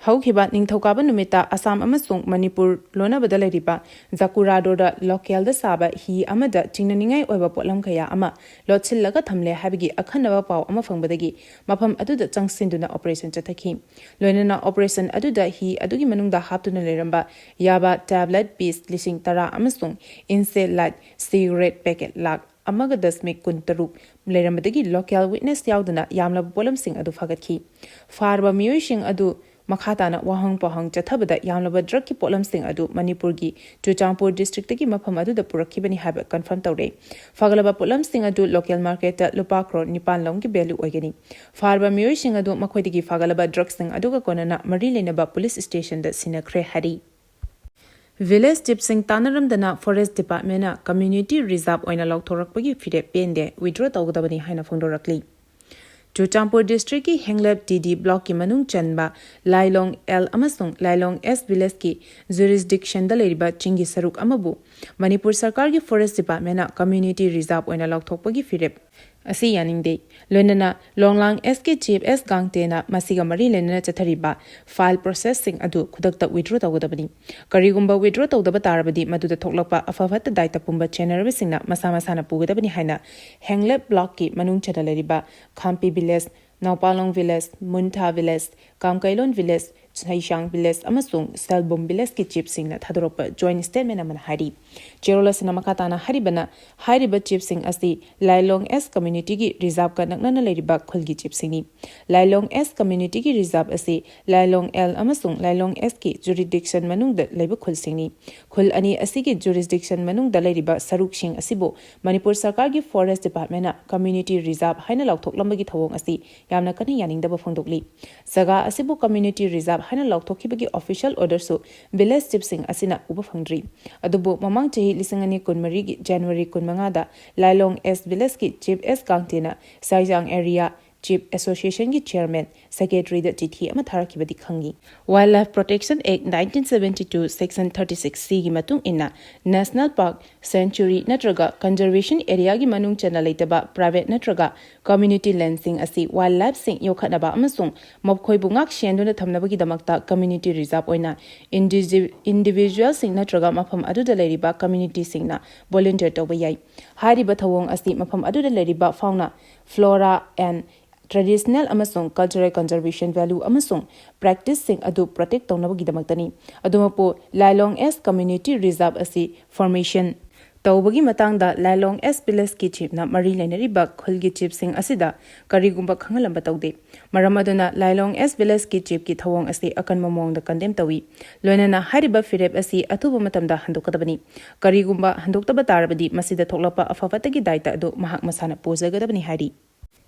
ꯍꯧꯈꯤꯕ ꯅꯤꯡꯊꯧꯀꯥꯕ ꯅꯨꯃꯤꯠꯇ ꯑꯁꯥꯝ ꯑꯃꯁꯨꯡ ꯃꯅꯤꯄꯨꯔ ꯂꯣꯟꯅꯕꯗ ꯂꯩꯔꯤꯕ ꯖꯀꯨꯔꯥꯗꯣꯗ localꯗ ꯁꯥꯕ ꯍꯤ ꯑꯃꯗ ꯆꯤꯡꯅꯅꯤꯡꯉꯥꯏ ꯑꯣꯏꯕ ꯄꯣꯠꯂꯝ ꯀꯌꯥ ꯑꯃ ꯂꯣꯠꯁꯤꯜꯂꯒ ꯊꯝꯂꯦ ꯍꯥꯏꯕꯒꯤ ꯑꯈꯟꯅꯕ ꯄꯥꯎ ꯑꯃ ꯐꯪꯕꯗꯒꯤ ꯃꯐꯝ ꯑꯗꯨꯗ ꯆꯪꯁꯤꯟꯗꯨꯅ operation ꯆꯠꯊꯈꯤ꯫ ꯂꯣꯏꯅꯅ operation ꯑꯗꯨꯗ ꯍꯤ ꯑꯗꯨꯒꯤ ꯃꯅꯨꯡꯗ ꯍꯥꯞꯇꯨꯅ ꯂꯩꯔꯝꯕ ꯌꯥꯕ tablet piece ꯂꯤꯁꯤꯡ ꯇꯔꯥ ꯑꯃꯁꯨꯡ incense light cigarette packet lakh ꯑꯃꯒ ꯗꯁꯃꯤꯛ ꯀꯨꯟꯇꯔꯨꯛ ꯂꯩꯔꯝꯕꯗꯒꯤ local witness ꯌꯥꯎꯗꯅ ꯌꯥꯝꯂꯕ ꯄꯣꯠꯂꯝꯁꯤꯡ ꯑꯗꯨ ꯐꯥꯒꯠꯈꯤ꯫ ꯐꯥꯔꯕ ꯃꯤꯑꯣꯏꯁꯤꯡ ꯑꯗꯨ ꯃꯈꯥ ꯇꯥꯅ ꯋꯥꯍꯪ ꯄꯥꯎꯍꯪ ꯆꯠꯊꯕꯗ ꯌꯥꯝꯂꯕ drugꯀꯤ ꯄꯣꯠꯂꯝꯁꯤꯡ ꯑꯗꯨ ꯃꯅꯤꯄꯨꯔꯒꯤ ꯆꯨꯔꯆꯥꯟꯄꯨꯔ districtꯇꯒꯤ ꯃꯐꯝ ꯑꯗꯨꯗ ꯄꯨꯔꯛꯈꯤꯕꯅꯤ ꯍꯥꯏꯕ confirm ꯇꯧꯔꯦ꯫ ꯐꯒꯠꯂꯕ ꯄꯣꯠꯂꯝꯁꯤꯡ ꯑꯗꯨ local marketꯇ ꯂꯨꯄꯥ crore ꯅꯤꯄꯥꯟ ꯂꯣꯝꯒꯤ value ꯑꯣꯏꯒꯅꯤ꯫ ꯐꯥꯔꯕ ꯃꯤꯑꯣꯏꯁꯤꯡ ꯑꯗꯨ ꯃꯈꯣꯏꯗꯒꯤ ꯐꯒꯠꯂꯕ drugꯁꯤꯡ ꯑꯗꯨꯒ ꯀꯣꯟꯅꯅ ꯃꯔꯤ ꯂꯩꯅꯕ police stationꯗ ꯁꯤꯟꯅꯈ꯭ꯔꯦ ꯍꯥꯏꯔꯤ꯫ Village chiefꯁꯤꯡ ꯇꯥꯟꯅꯔꯝꯗꯅ forest departmentꯅ community reserve ꯑꯣꯏꯅ ꯂꯥꯎꯊꯣꯔꯛꯄꯒꯤ ꯐꯤꯔꯦꯞ ꯄꯦꯟꯗꯦ, withdraw ꯇꯧꯒꯗꯕꯅꯤ ꯍꯥꯏꯅ ꯐꯣꯡꯗꯣꯔꯛꯂꯤ꯫ ꯆꯨꯔꯆꯥꯟꯄꯨꯔ districtꯀꯤ ꯍꯦꯡꯂꯦꯞ TD blockꯀꯤ ꯃꯅꯨꯡ ꯆꯟꯕ ꯂꯥꯏꯂꯣꯡ L ꯑꯃꯁꯨꯡ ꯂꯥꯏꯂꯣꯡ S villageꯀꯤ jurisdictionꯗ ꯂꯩꯔꯤꯕ ꯆꯤꯡꯒꯤ ꯁꯔꯨꯛ ꯑꯃꯕꯨ ꯃꯅꯤꯄꯨꯔ ꯁꯔꯀꯥꯔꯒꯤ forest departmentꯅ community reserve ꯑꯣꯏꯅ ꯂꯥꯎꯊꯣꯛꯄꯒꯤ ꯐꯤꯔꯦꯞ ꯑꯁꯤ ꯌꯥꯅꯤꯡꯗꯦ꯫ ꯂꯣꯏꯅꯅ ꯂꯣꯡꯂꯥꯡ ꯑꯦꯁꯀꯤ ꯆꯤꯐ ꯑꯦꯁ ꯒꯥꯡꯇꯦꯅ ꯃꯁꯤꯒ ꯃꯔꯤ ꯂꯩꯅꯅ ꯆꯠꯊꯔꯤꯕ ꯐꯥꯏꯜ ꯄ꯭ꯔꯣꯁꯦꯁꯁꯤꯡ ꯑꯗꯨ ꯈꯨꯗꯛꯇ ꯋꯤꯗ꯭ꯔꯣ ꯇꯧꯒꯗꯕꯅꯤ꯫ ꯀꯔꯤꯒꯨꯝꯕ ꯋꯤꯗ꯭ꯔꯣ ꯇꯧꯗꯕ ꯇꯥꯔꯕꯗꯤ ꯃꯗꯨꯗ ꯊꯣꯛꯂꯛꯄ ꯑꯐ ꯐꯠꯇ ꯗꯥꯏꯇ ꯄꯨꯝꯕ ꯆꯦꯟꯅꯔꯕꯁꯤꯡꯅ ꯃꯁꯥ ꯃꯁꯥꯅ ꯄꯨꯒꯗꯕꯅꯤ ꯍꯥꯏꯅ ꯍꯦꯡꯂꯦꯞ ꯕ꯭ꯂꯣꯛꯀꯤ ꯃꯅꯨꯡ ꯆꯟꯅ ꯂꯩꯔꯤꯕ Khampi village, Naopalong village, Muntha village, Kamkeilon village, Seisang village ꯑꯃꯁꯨꯡ ꯁꯦꯜꯕꯨꯝ ꯚꯤꯂꯦꯖꯀꯤ ꯆꯤꯐꯁꯤꯡꯅ ꯊꯥꯗꯣꯔꯛꯄ ꯖꯣꯏꯟꯠ ꯁ꯭ꯇꯦꯠꯃꯦꯟꯠ ꯑꯃꯅ ꯍꯥꯏꯔꯤ꯫ ꯆꯦꯔꯣꯜ ꯑꯁꯤꯅ ꯃꯈꯥ ꯇꯥꯅ ꯍꯥꯏꯔꯤꯕꯅ, ꯍꯥꯏꯔꯤꯕ ꯆꯤꯐꯁꯤꯡ ꯑꯁꯤ ꯂꯥꯏꯂꯣꯡ ꯑꯦꯁ ꯀꯝꯃ꯭ꯌꯨꯅꯤꯇꯤꯒꯤ ꯔꯤꯖꯥꯔꯚꯀ ꯅꯛꯅꯅ ꯂꯩꯔꯤꯕ ꯈꯨꯜꯒꯤ ꯆꯤꯐꯁꯤꯡꯅꯤ꯫ ꯂꯥꯏꯂꯣꯡ ꯑꯦꯁ ꯀꯝꯃ꯭ꯌꯨꯅꯤꯇꯤꯒꯤ ꯔꯤꯖꯥꯔꯚ ꯑꯁꯤ ꯂꯥꯏꯂꯣꯡ ꯑꯦꯜ ꯑꯃꯁꯨꯡ ꯂꯥꯏꯂꯣꯡ ꯑꯦꯁꯀꯤ ꯖꯨꯔꯤꯗꯤꯛꯁꯟ ꯃꯅꯨꯡꯗ ꯂꯩꯕ ꯈꯨꯜꯁꯤꯡꯅꯤ꯫ ꯈꯨꯜ ꯑꯅꯤ ꯑꯁꯤꯒꯤ ꯖꯨꯔꯤꯁꯗꯤꯛꯁꯟ ꯃꯅꯨꯡꯗ ꯂꯩꯔꯤꯕ ꯁꯔꯨꯛꯁꯤꯡ ꯑꯁꯤꯕꯨ ꯃꯅꯤꯄꯨꯔ ꯁꯔꯀꯥꯔꯒꯤ ꯐꯣꯔꯦꯁ ꯗꯤꯄꯥꯔꯠꯃꯦꯟꯠꯅ ꯀꯝꯃ꯭ꯌꯨꯅꯤꯇꯤ ꯔꯤꯖꯥꯔꯚ ꯍꯥꯏꯅ ꯂꯥꯎꯊꯣꯛꯂꯝꯕꯒꯤ ꯊꯧꯑꯣꯡ ꯑꯁꯤ ꯌꯥꯝꯅ ꯀꯟꯅ ꯌꯥꯅꯤꯡꯗꯕ ꯐꯣꯡꯗꯣꯛꯂꯤ꯫ ꯖꯒꯥ ꯑꯁꯤꯕꯨ ꯀꯝꯃ꯭ꯌꯨꯅꯤꯇꯤ ꯔꯤꯖꯥꯔꯚ ꯍꯥꯏꯅ ꯂꯥꯎꯊꯣꯛꯈꯤꯕꯒꯤ ꯑꯣꯐꯤꯁꯤꯌꯦꯜ ꯑꯣꯔꯗꯔꯁꯨ ꯚꯤꯂꯦꯖ ꯆꯤꯐꯁꯤꯡ ꯑꯁꯤꯅ ꯎꯕ ꯐꯪꯗ꯭ꯔꯤ꯫ ꯑꯗꯨꯕꯨ ꯃꯃꯥꯡ ꯆꯍꯤ ꯂꯤꯁꯤꯡ ꯑꯅꯤ ꯀꯨꯟꯃꯔꯤꯒꯤ ꯖꯅꯋꯥꯔꯤ ꯀꯨꯟꯃꯉꯥꯗ ꯂꯥꯏꯂꯣꯡ ꯑꯦꯁ ꯚꯤꯂꯦꯖꯀꯤ ꯆꯤꯐ ꯑꯦꯁ ꯀꯥꯡꯇꯦꯅ ꯁꯥꯏꯖꯥꯡ ꯑꯦꯔꯤꯌꯥ ꯆꯤꯐ ꯑꯦꯁꯣꯁꯤꯌꯦꯁꯟꯒꯤ ꯆꯤꯌꯔꯃꯦꯟ, ꯁꯦꯀ꯭ꯔꯦꯇꯔꯤꯗ ꯆꯤꯊꯤ ꯑꯃ ꯊꯥꯔꯛꯈꯤꯕꯗꯤ ꯈꯪꯉꯤ꯫ Wildlife Protection Act nineteen seventy two section thirty six C ꯒꯤ ꯃꯇꯨꯡ ꯏꯟꯅ, ꯅꯦꯁꯅꯦꯜ ꯄꯥꯔꯛ, ꯁꯦꯟꯆꯨꯔꯤ ꯅꯠꯇ꯭ꯔꯒ ꯀꯟꯖꯔꯕꯦꯁꯟ ꯑꯦꯔꯤꯌꯥꯒꯤ ꯃꯅꯨꯡ ꯆꯟꯅ ꯂꯩꯇꯕ ꯄ꯭ꯔꯥꯏꯚꯦꯠ ꯅꯠꯇ꯭ꯔꯒ ꯀꯝꯃ꯭ꯌꯨꯅꯤꯇꯤ ꯂꯦꯟꯗꯁꯤꯡ ꯑꯁꯤ ꯋꯥꯏꯜꯗ ꯂꯥꯏꯐꯁꯤꯡ ꯌꯣꯛꯈꯠꯅꯕ ꯑꯃꯁꯨꯡ ꯃꯈꯣꯏꯕꯨ ꯉꯥꯛ ꯁꯦꯟꯗꯨꯅ ꯊꯝꯅꯕꯒꯤꯗꯃꯛꯇ ꯀꯝꯃ꯭ꯌꯨꯅꯤꯇꯤ ꯔꯤꯖꯥꯔꯚ ꯑꯣꯏꯅ ꯏꯟꯗꯤꯖꯤ-, ꯏꯟꯗꯤꯚꯤꯖꯨꯋꯦꯜꯁꯤꯡ ꯅꯠꯇ꯭ꯔꯒ ꯃꯐꯝ ꯑꯗꯨꯗ ꯂꯩꯔꯤꯕ ꯀꯝꯃ꯭ꯌꯨꯅꯤꯇꯤꯁꯤꯡꯅ ꯚꯣꯂꯨꯟꯇꯤꯌꯔ ꯇꯧꯕ ꯌꯥꯏ꯫ ꯍꯥꯏꯔꯤꯕ ꯊꯧꯑꯣꯡ ꯑꯁꯤ ꯃꯐꯝ ꯑꯗꯨꯗ ꯂꯩꯔꯤꯕ ꯐꯥꯎꯅꯥ, ꯐ꯭ꯂꯣꯔꯥ ꯑꯦꯟ ꯇ꯭ꯔꯦꯗꯤꯁꯅꯦꯜ ꯑꯃꯁꯨꯡ ꯀꯜꯆꯔꯦꯜ ꯀꯟꯖꯔꯕꯦꯁꯟ ꯚꯦꯂ꯭ꯌꯨ ꯑꯃꯁꯨꯡ ꯄ꯭ꯔꯦꯛꯇꯤꯁꯁꯤꯡ ꯑꯗꯨ ꯄ꯭ꯔꯣꯇꯦꯛ ꯇꯧꯅꯕꯒꯤꯗꯃꯛꯇꯅꯤ꯫ ꯑꯗꯨꯃꯛꯄꯨ, ꯂꯥꯏꯂꯣꯡ ꯑꯦꯁ ꯀꯝꯃ꯭ꯌꯨꯅꯤꯇꯤ ꯔꯤꯖꯥꯔꯚ ꯑꯁꯤ ꯐꯣꯔꯃꯦꯁꯟ ꯇꯧꯕꯒꯤ ꯃꯇꯥꯡꯗ ꯂꯥꯏꯂꯣꯡ ꯑꯦꯁ ꯚꯤꯂꯦꯖꯀꯤ ꯆꯤꯐꯅ ꯃꯔꯤ ꯂꯩꯅꯔꯤꯕ ꯈꯨꯜꯒꯤ ꯆꯤꯐꯁꯤꯡ ꯑꯁꯤꯗ ꯀꯔꯤꯒꯨꯝꯕ ꯈꯪꯍꯜꯂꯝꯕ ꯇꯧꯗꯦ꯫ ꯃꯔꯝ ꯑꯗꯨꯅ ꯂꯥꯏꯂꯣꯡ ꯑꯦꯁ ꯚꯤꯂꯦꯖꯀꯤ ꯆꯤꯐꯀꯤ ꯊꯧꯑꯣꯡ ꯑꯁꯤ ꯑꯀꯟꯕ ꯃꯑꯣꯡꯗ ꯀꯟꯗꯦꯝ ꯇꯧꯏ꯫ ꯂꯣꯏꯅꯅ ꯍꯥꯏꯔꯤꯕ ꯐꯤꯔꯦꯞ ꯑꯁꯤ ꯑꯊꯨꯕ ꯃꯇꯝꯗ ꯍꯟꯗꯣꯛꯀꯗꯕꯅꯤ꯫ ꯀꯔꯤꯒꯨꯝꯕ ꯍꯟꯗꯣꯛꯇꯕ ꯇꯥꯔꯕꯗꯤ ꯃꯁꯤꯗ ꯊꯣꯛꯂꯛꯄ ꯑꯐ ꯐꯠꯇꯒꯤ ꯗꯥꯏꯇ ꯑꯗꯨ ꯃꯍꯥꯛ ꯃꯁꯥꯅ ꯄꯨꯖꯒꯗꯕꯅꯤ ꯍꯥꯏꯔꯤ꯫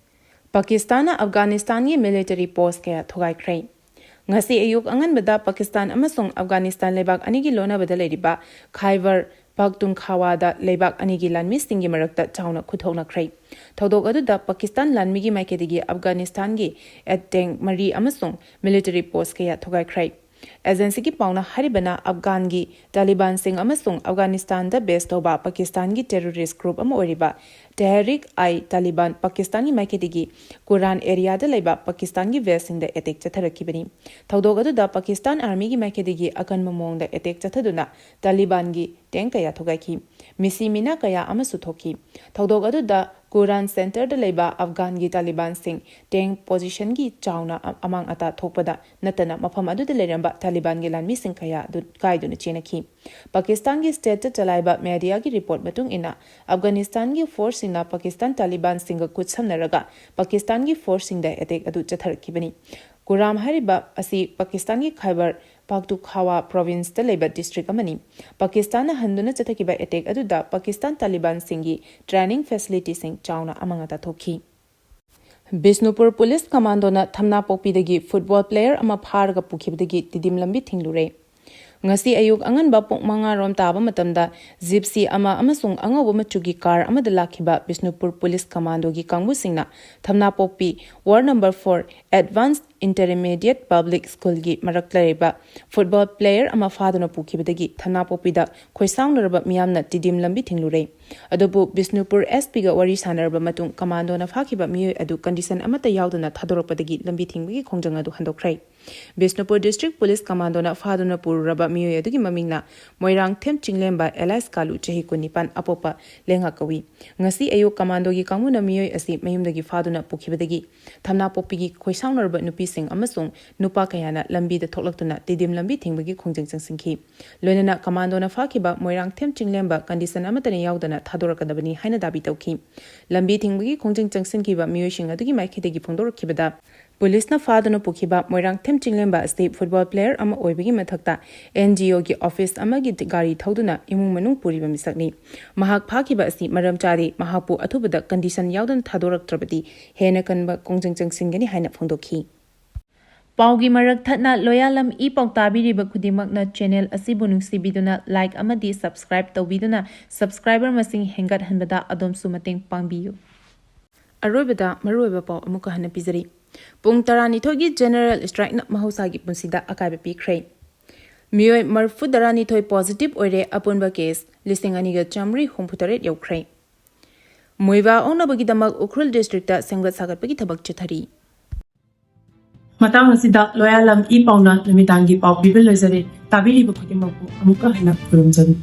ꯄꯥꯀꯤꯁꯇꯥꯟꯅ ꯑꯐꯒꯥꯅꯤꯁꯇꯥꯟꯒꯤ ꯃꯤꯂꯤꯇꯔꯤ ꯄꯣꯁ꯭ꯠ ꯀꯌꯥ ꯊꯨꯒꯥꯏꯈ꯭ꯔꯦ꯫ ꯉꯁꯤ ꯑꯌꯨꯛ ꯑꯉꯟꯕꯗ ꯄꯥꯀꯤꯁꯇꯥꯟ ꯑꯃꯁꯨꯡ ꯑꯐꯒꯥꯅꯤꯁꯇꯥꯟ ꯂꯩꯕꯥꯛ ꯑꯅꯤꯒꯤ ꯂꯣꯟꯅꯕꯗ ꯂꯩꯔꯤꯕ ꯈꯥꯏꯕꯔ ꯄꯥꯈꯇꯨꯟꯈꯋꯥꯗ ꯂꯩꯕꯥꯛ ꯑꯅꯤꯒꯤ ꯂꯥꯟꯃꯤꯁꯤꯡꯒꯤ ꯃꯔꯛꯇ ꯆꯥꯎꯅ ꯈꯨꯠꯊꯣꯛꯅꯈ꯭ꯔꯦ꯫ ꯊꯧꯗꯣꯛ ꯑꯗꯨꯗ ꯄꯥꯀꯤꯁꯇꯥꯟ ꯂꯥꯟꯃꯤꯒꯤ ꯃꯥꯏꯀꯩꯗꯒꯤ ꯑꯐꯒꯥꯅꯤꯁꯇꯥꯟꯒꯤ ꯑꯦꯠ ꯇꯦꯡ ꯃꯔꯤ ꯑꯃꯁꯨꯡ ꯃꯤꯂꯤꯇꯔꯤ ꯄꯣꯁ꯭ꯠ ꯀꯌꯥ ꯊꯨꯒꯥꯏꯈ꯭ꯔꯦ꯫ ꯑꯦꯖꯦꯟꯁꯤꯒꯤ ꯄꯥꯎꯅ ꯍꯥꯏꯔꯤꯕꯅ, ꯑꯐꯒꯥꯟꯒꯤ ꯇꯥꯂꯤꯕꯥꯟꯁꯤꯡ ꯑꯃꯁꯨꯡ ꯑꯐꯒꯥꯅꯤꯁꯇꯥꯟꯗ ꯕꯦꯖ ꯇꯧꯕ ꯄꯥꯀꯤꯁꯇꯥꯟꯒꯤ ꯇꯦꯔꯣꯔꯤꯁ꯭ꯠ ꯒ꯭ꯔꯨꯞ ꯑꯃ ꯑꯣꯏꯔꯤꯕ ꯇꯦꯍꯔꯤꯛ ꯑꯥꯏ ꯇꯥꯂꯤꯕꯥꯟ ꯄꯥꯀꯤꯁꯇꯥꯟꯒꯤ ꯃꯥꯏꯀꯩꯗꯒꯤ ꯀꯨꯔꯥꯟ ꯑꯦꯔꯤꯌꯥꯗ ꯂꯩꯕ ꯄꯥꯀꯤꯁꯇꯥꯟꯒꯤ ꯕꯦꯁꯁꯤꯡꯗ ꯑꯦꯇꯦꯛ ꯆꯠꯊꯔꯛꯈꯤꯕꯅꯤ꯫ ꯊꯧꯗꯣꯛ ꯑꯗꯨꯗ ꯄꯥꯀꯤꯁꯇꯥꯟ ꯑꯥꯔꯃꯤꯒꯤ ꯃꯥꯏꯀꯩꯗꯒꯤ ꯑꯀꯟꯕ ꯃꯑꯣꯡꯗ ꯑꯦꯇꯦꯛ ꯆꯠꯊꯗꯨꯅ ꯇꯥꯂꯤꯕꯥꯟꯒꯤ ꯇꯦꯡ ꯀꯌꯥ ꯊꯨꯒꯥꯏꯈꯤ꯫ ꯃꯤꯁꯤ ꯃꯤꯅꯥ ꯀꯌꯥ ꯑꯃꯁꯨ ꯊꯣꯛꯈꯤ꯫ ꯊꯧꯗꯣꯛ ꯑꯗꯨꯗ ꯀꯨꯔꯥꯟ ꯁꯦꯟꯇꯔꯗ ꯂꯩꯕ ꯑꯐꯒꯥꯟꯒꯤ ꯇꯥꯂꯤꯕꯥꯟꯁꯤꯡ ꯇꯦꯡ ꯄꯣꯖꯤꯁꯟꯒꯤ ꯆꯥꯎꯅ ꯑ-, ꯑꯃꯥꯡ ꯑꯇꯥ ꯊꯣꯛꯄꯗ ꯅꯠꯇꯅ ꯃꯐꯝ ꯑꯗꯨꯗ ꯂꯩꯔꯝꯕ ꯇꯥꯂꯤꯕꯥꯟꯒꯤ ꯂꯥꯟꯃꯤꯁꯤꯡ ꯀꯌꯥ ꯑꯗꯨ ꯀꯥꯏꯗꯨꯅ ꯆꯦꯟꯅꯈꯤ꯫ ꯄꯥꯀꯤꯁꯇꯥꯟꯒꯤ ꯁ꯭ꯇꯦꯠꯇ ꯆꯂꯥꯏꯕ ꯃꯦꯗꯤꯌꯥꯒꯤ ꯔꯤꯄꯣꯔꯠ ꯃꯇꯨꯡ ꯏꯟꯅ, ꯑꯐꯒꯥꯅꯤꯁꯇꯥꯟꯒꯤ ꯐꯣꯔꯁꯁꯤꯡꯅ ꯄꯥꯀꯤꯁꯇꯥꯟ ꯇꯥꯂꯤꯕꯥꯟꯁꯤꯡꯒ ꯈꯨꯠꯁꯝꯅꯔꯒ ꯄꯥꯀꯤꯁꯇꯥꯟꯒꯤ ꯐꯣꯔꯁꯁꯤꯡꯗ ꯑꯦꯇꯦꯛ ꯑꯗꯨ ꯆꯠꯊꯔꯛꯈꯤꯕꯅꯤ꯫ ꯀꯨꯔꯥꯝ ꯍꯥꯏꯔꯤꯕ ꯑꯁꯤ ꯄꯥꯀꯤꯁꯇꯥꯟꯒꯤ ꯈꯥꯏꯕꯔ ꯄꯥꯛꯇꯨꯈꯥꯋꯥ ꯄ꯭ꯔꯣꯚꯤꯟꯁꯇ ꯂꯩꯕ ꯗꯤꯁꯇ꯭ꯔꯤꯛ ꯑꯃꯅꯤ꯫ ꯄꯥꯀꯤꯁꯇꯥꯟꯅ ꯍꯟꯗꯨꯅ ꯆꯠꯊꯈꯤꯕ ꯑꯦꯇꯦꯛ ꯑꯗꯨꯗ ꯄꯥꯀꯤꯁꯇꯥꯟ ꯇꯥꯂꯤꯕꯥꯟꯁꯤꯡꯒꯤ ꯇ꯭ꯔꯦꯅꯤꯡ ꯐꯦꯁꯤꯂꯤꯇꯤꯁꯤꯡ ꯆꯥꯎꯅ ꯑꯃꯥꯡ ꯑꯇꯥ ꯊꯣꯛꯈꯤ꯫ ꯕꯤꯁꯅꯨꯄꯨꯔ ꯄꯨꯂꯤꯁ ꯀꯃꯥꯟꯗꯣꯅ ꯊꯝꯅꯥꯄꯣꯛꯄꯤꯗꯒꯤ ꯐꯨꯠꯕꯣꯜ ꯄ꯭ꯂꯦꯌꯔ ꯑꯃ ꯐꯥꯔꯒ ꯄꯨꯈꯤꯕꯗꯒꯤ ꯇꯤꯗꯤꯝ ꯂꯝꯕꯤ ꯊꯤꯡꯂꯨꯔꯦ꯫ ꯉꯁꯤ ꯑꯌꯨꯛ ꯑꯉꯟꯕ ꯄꯨꯡ ꯃꯉꯥ ꯔꯣꯝ ꯇꯥꯕ ꯃꯇꯝꯗ ꯖꯤꯞꯁꯤ ꯑꯃ ꯑꯃꯁꯨꯡ ꯑꯉꯧꯕ ꯃꯆꯨꯒꯤ ꯀꯥꯔ ꯑꯃꯗ ꯂꯥꯛꯈꯤꯕ ꯕꯤꯁꯅꯨꯄꯨꯔ ꯄꯨꯂꯤꯁ ꯀꯃꯥꯟꯗꯣꯒꯤ ꯀꯥꯡꯕꯨꯁꯤꯡꯅ ꯊꯝꯅꯥꯄꯣꯛꯄꯤ ward number four advance intermediate public ꯁ꯭ꯀꯨꯜꯒꯤ ꯃꯔꯛꯇ ꯂꯩꯔꯤꯕ ꯐꯨꯠꯕꯣꯜ ꯄ꯭ꯂꯦꯌꯔ ꯑꯃ ꯐꯥꯗꯨꯅ ꯄꯨꯈꯤꯕꯗꯒꯤ ꯊꯝꯅꯥꯄꯣꯛꯄꯤꯗ ꯈꯣꯏꯁꯥꯎꯅꯔꯕ ꯃꯤꯌꯥꯝꯅ ꯇꯤꯗꯤꯝ ꯂꯝꯕꯤ ꯊꯤꯡꯂꯨꯔꯦ꯫ ꯑꯗꯨꯕꯨ ꯕꯤꯁꯅꯨꯄꯨꯔ ꯑꯦꯁ ꯄꯤꯒ ꯋꯥꯔꯤ ꯁꯥꯟꯅꯔꯕ ꯃꯇꯨꯡ ꯀꯃꯥꯟꯗꯣꯅ ꯐꯥꯈꯤꯕ ꯃꯤꯑꯣꯏ ꯑꯗꯨ ꯀꯟꯗꯤꯁꯟ ꯑꯃꯠꯇ ꯌꯥꯎꯗꯅ ꯊꯥꯗꯣꯔꯛꯄꯗꯒꯤ ꯂꯝꯕꯤ ꯊꯤꯡꯕꯒꯤ ꯈꯣꯡꯖꯪ ꯑꯗꯨ ꯍꯟꯗꯣꯛꯈ꯭ꯔꯦ꯫ ꯕꯤꯁꯅꯨꯄꯨꯔ ꯗꯤꯁꯇ꯭ꯔꯤꯛ ꯄꯨꯂꯤꯁ ꯀꯃꯥꯟꯗꯣꯅ ꯐꯥꯗꯨꯅ ꯄꯨꯔꯨꯔꯕ ꯃꯤꯑꯣꯏ ꯑꯗꯨꯒꯤ ꯃꯃꯤꯡꯅ ꯃꯣꯏꯔꯥꯡꯊꯦꯝ ꯆꯤꯡꯂꯦꯝꯕ ꯑꯦꯂꯥꯏꯁ ꯀꯥꯂꯨ, ꯆꯍꯤ ꯀꯨꯟꯅꯤꯄꯥꯟ, ꯑꯄꯣꯛꯄ ꯂꯩꯉꯥꯛ ꯀꯧꯏ꯫ ꯉꯁꯤ ꯑꯌꯨꯛ ꯀꯃꯥꯟꯗꯣꯒꯤ ꯀꯥꯡꯕꯨꯅ ꯃꯤꯑꯣꯏ ꯑꯁꯤ ꯃꯌꯨꯝꯗꯒꯤ ꯐꯥꯗꯨꯅ ꯄꯨꯈꯤꯕꯗꯒꯤ ꯊꯝꯅꯥꯄꯣꯛꯄꯤꯒꯤ ꯈꯣꯏꯁꯥꯎꯅꯔꯕ ꯅꯨꯄꯤꯁꯤꯡ ꯑꯃꯁꯨꯡ ꯅꯨꯄꯥ ꯀꯌꯥꯅ ꯂꯝꯕꯤꯗ ꯊꯣꯛꯂꯛꯇꯨꯅ ꯇꯤꯗꯤꯝ ꯂꯝꯕꯤ ꯊꯤꯡꯕꯒꯤ ꯈꯣꯡꯖꯪ ꯆꯪꯁꯤꯟꯈꯤ꯫ ꯂꯣꯏꯅꯅ ꯀꯃꯥꯟꯗꯣꯅ ꯐꯥꯈꯤꯕ ꯃꯣꯏꯔꯥꯡꯊꯦꯝ ꯆꯤꯡꯂꯦꯝꯕ ꯀꯟꯗꯤꯁꯟ ꯑꯃꯠꯇꯅ ꯌꯥꯎꯗꯅ ꯊꯥꯗꯣꯔꯛꯀꯗꯕꯅꯤ ꯍꯥꯏꯅ ꯗꯥꯕꯤ ꯇꯧꯈꯤ꯫ ꯂꯝꯕꯤ ꯊꯤꯡꯕꯒꯤ ꯈꯣꯡꯖꯪ ꯆꯪꯁꯤꯟꯈꯤꯕ ꯃꯤꯑꯣꯏꯁꯤꯡ ꯑꯗꯨꯒꯤ ꯃꯥꯏꯀꯩꯗꯒꯤ ꯐꯣꯡꯗꯣꯔꯛꯈꯤꯕꯗ, ꯄꯨꯂꯤꯁꯅ ꯐꯥꯗꯨꯅ ꯄꯨꯈꯤꯕ ꯃꯣꯏꯔꯥꯡꯊꯦꯝ ꯆꯤꯡꯂꯦꯝꯕ ꯑꯁꯤ ꯐꯨꯠꯕꯣꯜ ꯄ꯭ꯂꯦꯌꯔ ꯑꯃ ꯑꯣꯏꯕꯒꯤ ꯃꯊꯛꯇ ꯑꯦꯟ ꯖꯤ ꯑꯣꯒꯤ ꯑꯣꯐꯤꯁ ꯑꯃꯒꯤ ꯒꯥꯔꯤ ꯊꯧꯗꯨꯅ ꯏꯃꯨꯡ ꯃꯅꯨꯡ ꯄꯨꯔꯤꯕ ꯃꯤꯁꯛꯅꯤ꯫ ꯃꯍꯥꯛ ꯐꯥꯈꯤꯕ ꯑꯁꯤ ꯃꯔꯝ ꯆꯥꯗꯦ, ꯃꯍꯥꯛꯄꯨ ꯑꯊꯨꯕꯗ ꯀꯟꯗꯤꯁꯟ ꯌꯥꯎꯗꯅ ꯊꯥꯗꯣꯔꯛꯇ꯭ꯔꯕꯗꯤ ꯍꯦꯟꯅ ꯀꯟꯕ ꯈꯣꯡꯖꯪ ꯆꯪꯁꯤꯟꯒꯅꯤ ꯍꯥꯏꯅ ꯐꯣꯡꯗꯣꯛꯈꯤ꯫ ꯄꯥꯎꯒꯤ ꯃꯔꯛ ꯊꯠꯅ ꯂꯣꯌꯥꯂꯝ ꯏ ꯄꯥꯎ ꯇꯥꯕꯤꯔꯤꯕ ꯈꯨꯗꯤꯡꯃꯛꯅ ꯆꯦꯅꯦꯜ ꯑꯁꯤꯕꯨ ꯅꯨꯡꯁꯤꯕꯤꯗꯨꯅ ꯂꯥꯏꯛ ꯑꯃꯗꯤ ꯁꯕꯁꯀ꯭ꯔꯥꯏꯕ ꯇꯧꯕꯤꯗꯨꯅ ꯁꯕꯁꯀ꯭ꯔꯥꯏꯕꯔ ꯃꯁꯤꯡ ꯍꯦꯟꯒꯠꯍꯟꯕꯗ ꯑꯗꯣꯝꯁꯨ ꯃꯇꯦꯡ ꯄꯥꯡꯕꯤꯌꯨ꯫ ꯑꯔꯣꯏꯕꯗ ꯃꯔꯨꯑꯣꯏꯕ ꯄꯥꯎ ꯑꯃꯨꯛꯀ ꯍꯟꯅ ꯄꯤꯖꯔꯤ꯫ ꯄꯨꯡ ꯇꯔꯥꯅꯤꯊꯣꯏꯒꯤ ꯖꯦꯅꯔꯦꯜ ꯁ꯭ꯇ꯭ꯔꯥꯏꯛꯅ ꯃꯍꯧꯁꯥꯒꯤ ꯄꯨꯟꯁꯤꯗ ꯑꯀꯥꯏꯕ ꯄꯤꯈ꯭ꯔꯦ꯫ ꯃꯤꯑꯣꯏ ꯃꯔꯤꯐꯨ ꯇꯔꯥꯅꯤꯊꯣꯏ ꯄꯣꯖꯤꯇꯤꯚ ꯑꯣꯏꯔꯦ, ꯑꯄꯨꯟꯕ ꯀꯦꯁ ꯂꯤꯁꯤꯡ ꯑꯅꯤꯒ ꯆꯥꯃꯔꯤ ꯍꯨꯝꯐꯨ ꯇꯔꯦꯠ ꯌꯧꯈ꯭ꯔꯦ꯫ ꯃꯣꯏꯕꯥ ꯑꯣꯟꯅꯕꯒꯤꯗꯃꯛ ꯎꯈ꯭ꯔꯨꯜ ꯗꯤꯁꯇ꯭ꯔꯤꯛꯇ ꯁꯦꯝꯒꯠ ꯁꯥꯒꯠꯄꯒꯤ ꯊꯕꯛ ꯆꯠꯊꯔꯤ꯫ ꯃꯇꯥꯡ ꯑꯁꯤꯗ ꯂꯣꯌꯥꯂꯝ ꯏ ꯄꯥꯎꯅ ꯅꯨꯃꯤꯗꯥꯡꯒꯤ ꯄꯥꯎ ꯄꯤꯕ ꯂꯣꯏꯖꯔꯦ꯫ ꯇꯥꯕꯤꯔꯤꯕ ꯈꯨꯗꯤꯡꯃꯛꯄꯨ ꯑꯃꯨꯛꯀ ꯍꯟꯅ ꯈꯨꯔꯨꯝꯖꯔꯤ꯫